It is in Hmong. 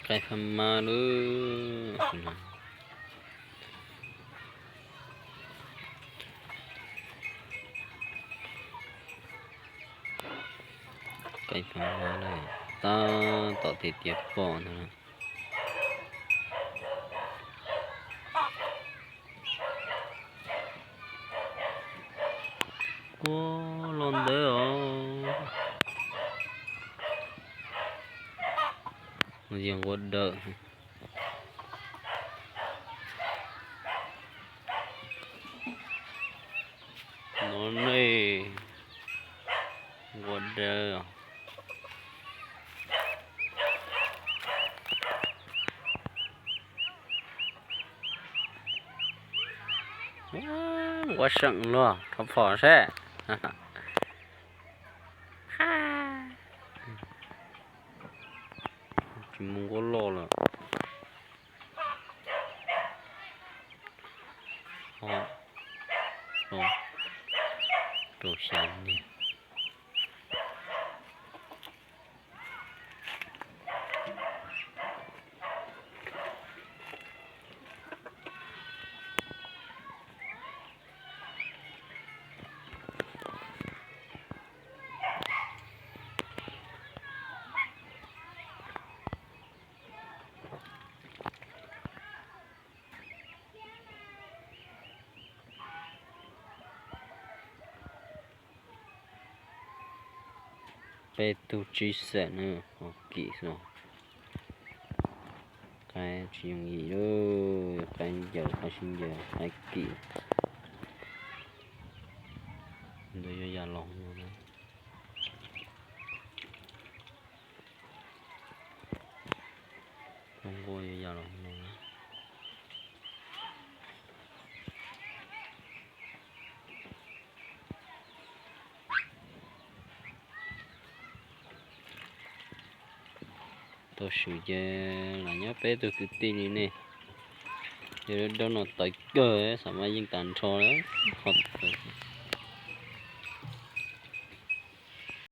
Qaib fab mab lawm. Qaib fab mab lawm, tab tom tiav tiav pom ntag. Ua, los ntawd os. Yog nquab dawb. No ne, nquab dawb. Nquab seem luag, rho phom seb. Tsis muaj nquab loj lawm. Ob, rau xya niag. Peb tug tsib xeem na, ho kim xwb. Qaib tsis yooj yim lauj, qaib ncaws, qaib sib ncaws, qaib kim. Ntuj, yuav yam los no. Koj nquab yuav yam los no. Tau swm ces los nyob peb tug kwv tij li nej. Yog lub roob no tawv kawg, xam maj yeej tag nrho lawm, qhov tawv